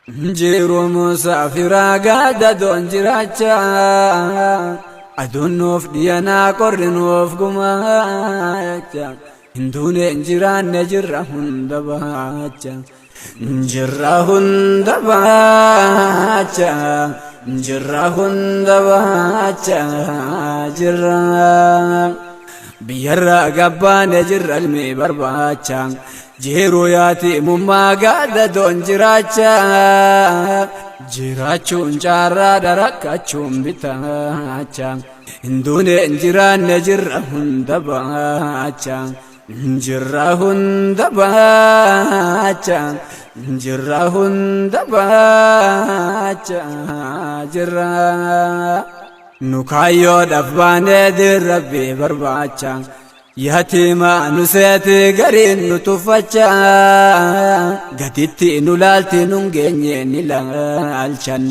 Jiru musaafiraa gaadadoon jiraachaa aduun nuuf dhiyanaa qorri nuuf gumaacha hin duune hin jiraanne jirra hunda baacha jirra hunda baacha jirra hunda baacha jirra biyyarraa gabbaane jirra ilmi barbaacha Jiruu yatiimummaa gaadadoon jiraachaa jiraachuun caarraadha rakkachuun bitaacha hin duune hin jiraanne jirra hunda baacha jirra hunda baacha jirra hunda baacha jirra nu kaayyoodhaaf baanee dirrabbii barbaacha Yatiima nu seeti gariin nu tuffachaa gatitti nu laalti nun geenye ni laalchan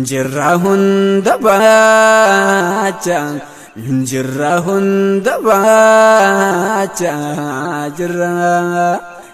jirra hunda baacha jirra hunda baacha jirra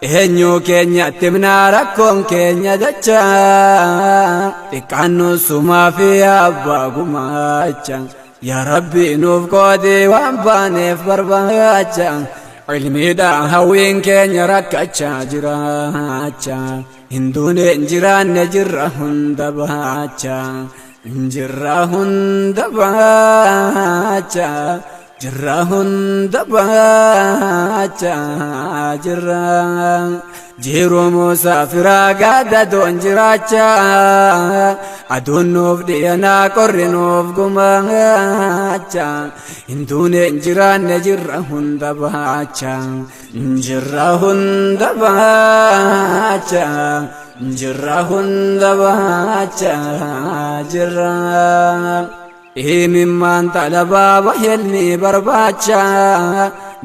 eenyu keenyatti himnaa rakkoon keenya dachaa xiqqaannu sumaa fi abbaa gumaacha. Yaa Rabbi nuuf qoodi waan baaneef barbaacha ilmiidha hawwiin keenya rakkachaa jiraacha hin duune hin jiraanne jirra hunda baacha jirra hunda baacha jirra hunda baacha jirra Jiruu musaafiraa gaadadoon jiraachaa aduun nuuf dhiyanaa qorri nuuf gumaacha hin duune hin jiraanne jirra hunda baacha jirra hunda baacha jirra hunda baacha jirra. Imimmaan xalabaa bahelmii barbaacha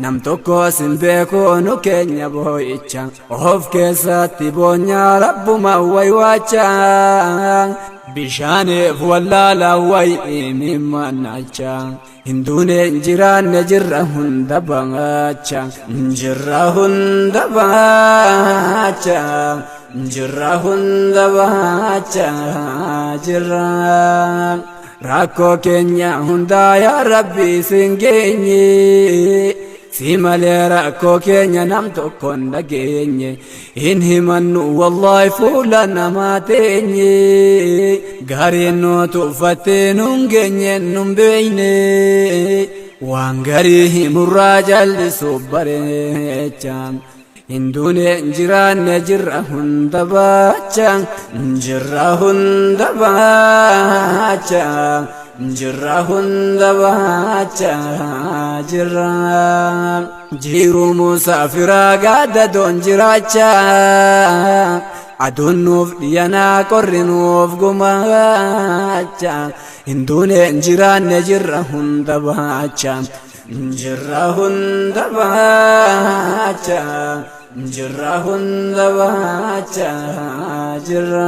nam tokko sin beeku nu keenya boo'icha of keessatti boonyaa rabbuma waywaacha bishaaniif wallaala way imimmaan naacha hin duune hin jiraanne jirra hunda baacha jirra hunda baacha jirra hunda baacha jirra. Rakkoo keenya hundaa yaa Rabbi siin geenye si malee rakkoo keenya nam tokko hin dhageenye hin himannu wallaahi fuula namaa teenye gariin nu tuffattee nun geenye nun beeyne waan garii himurraa jallisuuf bareecha. Hin duune hin jiraanne jirra hunda baacha jirra hunda baacha jirra hunda baacha jirra jiruu musaafiraa gaadadoon jiraacha aduun nuuf dhiyanaa qorri nuuf gumaacha hin duune hin jiraanne jirra hunda baacha Jirra hunda baacha jirra hunda baacha jirra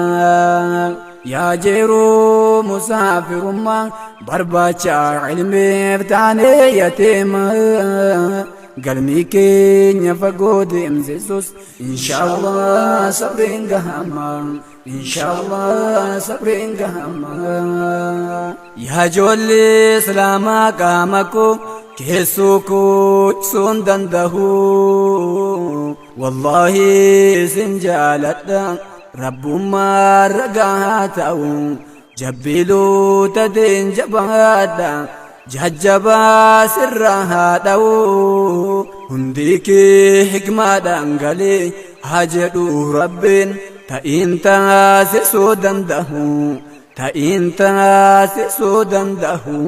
yaa jiruu musaafirummaa barbaacha ilmiif taanee yatiima galmii keenya fagoo deemsisus inshaallah sabriin gahama. Inshallah sabriin gahama. Yaa ijoollee islaamaa qaama koo keessoo koo ibsuun danda'u. Wallaahi isin jaaladha rabbummaa ragaa haa ta'u. Jabbiiluu tateen jabaadha jajjabaa sirraa haa dha'u. Hundi kee hikmaadhaan galee haa jedhu rabbiin ta'iin taasisuu danda'u. Ta'iin taasisuu danda'u.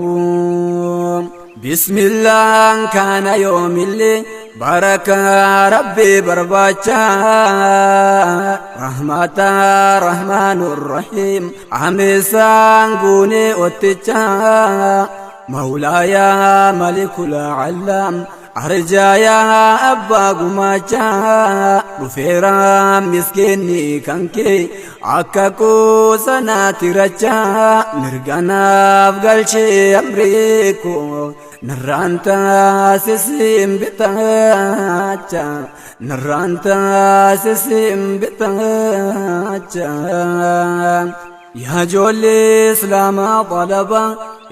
Bismillaan kaana yoomillee barakaa rabbii barbaacha rahmata rahmaanur rahiim ameesaan guunee otticha mawlaayaa malikul allaam arjaayaa abbaa gumaacha dhufeera miskiinni kan kee akka kuusanaatti racha mirganaaf galchee amrii koo Narraan taasisiin bitaacha, narraan taasisiin bitaacha. Yaa ijoollee Islaamaa xalaba,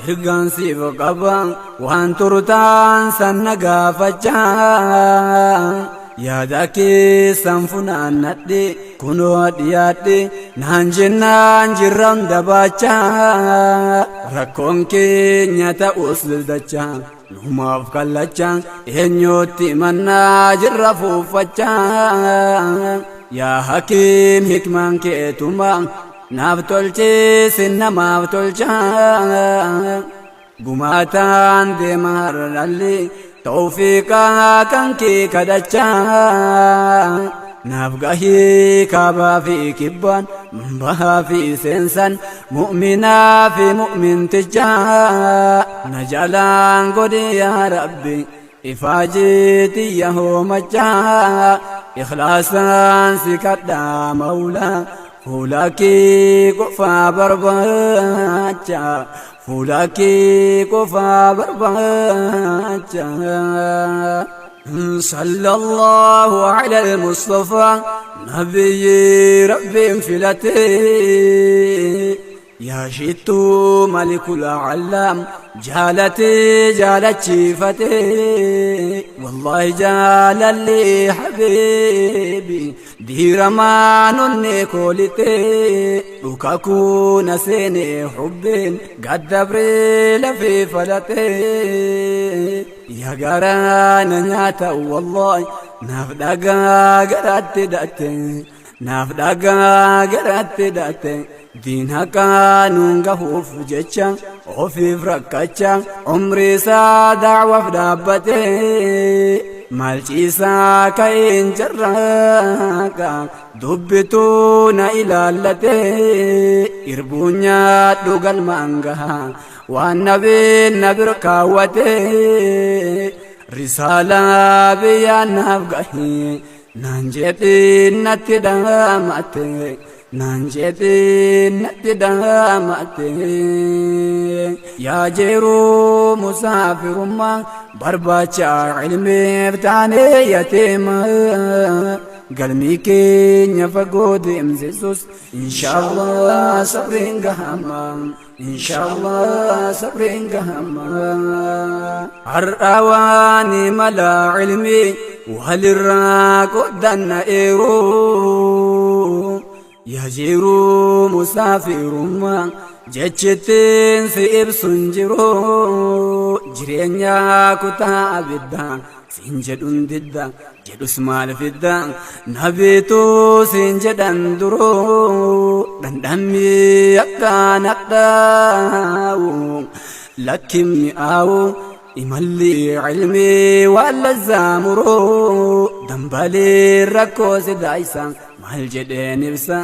ergaan siif qaba, waan turtaan san na gaafachaa. Yaada keessan funaannadhe, kunoo dhiyaadhe, naan jennaan jirran dabaachaa. Rakkoon keenya ta'us dachaa, numaaf kallacha, eenyutti mannaa jirra fuuffachaa. Yaa hakiim, hikmaan keetuma naaf tolchiisin, namaaf tolchaa. Gumaataan deema har'alli, tawfiiqaa kan kee kadhachaa. Naaf gahii kaabaa fi kibbaan, bahaa fi seensan, mu'minaa fi mu'mintichaa. Na jalaan godhe yaa Rabbi ifaajeetiyya hoomachaa. Ikhlaasaan si kadhaa mawlaa, fuula kee qofaa barbaacha, fuula kee qofaa barbaacha. صلى الله على المصطفى نبي ربي فلتي، يا شتو ملك العلام جالتي جالت شيفتي. والله جال لي حبيبي دير ما نني كولتي، وكاكون سيني حبين قد دبري في فلتي. يا قرانا نياتا والله ناف دقا قرأت دأتي، naaf dhagaa garatti dhate. Diin haqaa nuun gahuuf jecha ofiif rakkacha, umrii isaa da'waaf dhaabbate. Maal ciisaa ka'een jarraaqa, dubbituu na ilaallate. Irbuun nyaadhu galmaan gaha waan nabiin na bir kaawwate. Risaalaa biyyaan naaf gahee naan jedhiin natti dhaamate, naan jedhiin natti dhaamate. Yaa jiruu musaafirummaa barbaacha ilmiif taanee yateema, galmii keenya fagoo deemsisus inshaallah sabriin gahama, inshaallah sabriin gahama. Har'a waan mala ilmii walirraa qoddanna eeruu. Yaa jiruu musaafirummaa jechittiin si ibsun jiru, jireenya kutaa abiddaa siin jedhun didda, jedhus maal fidda, nabiitu siin jedhan duruu. Dhandhammi akkaan hadhaa'u, lakkin mi'aawu, imalli ilmii waan lazzaamuruu. Dambalee rakkoo si daayisa, maal jedheen ibsa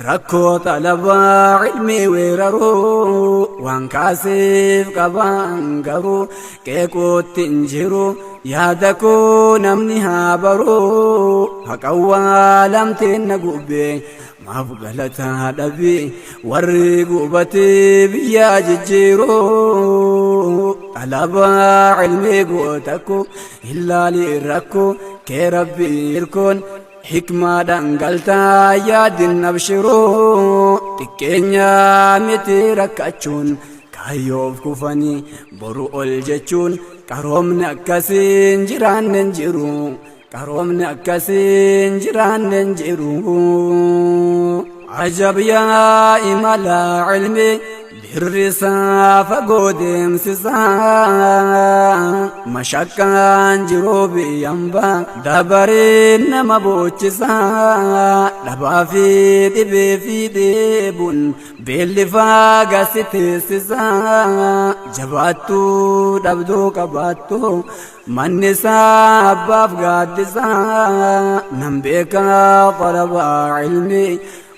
rakkoo xalabaa ilmii weeraruu. Waan kaasiif qabaan garuu qeeqootti hin jiru, yaada koo namni haa baruu. Haqawwaa lamteen na gubbee maaf galataa dhabi, warri gubatee biyyaa jijjiiruu. Xalabaa ilmii gootakku ilaali rakkoo kee, rabbi hirkoon hikmaadhaan galtaa yaadin abshiruu. Xiqqeenyaa miti rakkachuun, kaayyoof kufanii boru ol jechuun. Qaroomni akkasiin jiraanne hin jiru, qaroomni akkasiin jiraanne hin jiru. Ajab yaa imala ilmi, birrisaa fagoo deemsisaa. Mashakkaan jiruu biyyambaa dabareen nama boochisaa. Dhabaa fi dhibee fi dheebuun beellifaa gasi teessisaa. Jabaattuu dhabduu qabaattu, manni isaa abbaaf gaaddisaa. Nan beekaa xalabaa ilmi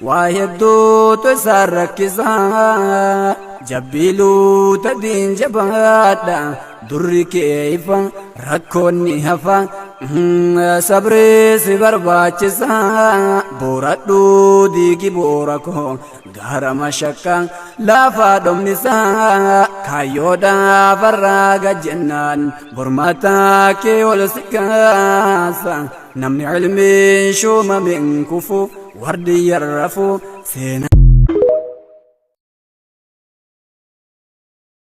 waa hedduutu isaan rakkisaa. Jabbiiluu tadiin jabaadha, durri kee ifa, rakkoonni hafa, sabree si barbaachisa. Booradhuu diigi boora koo gaara mashakka Laafaa dhumnisaa kaayyoodhaaf har'aa gajjennaan bormaataa kee ol si kaasa. Namni ilmiin shuumame hin kufu, wardiyyan rafu seenaa.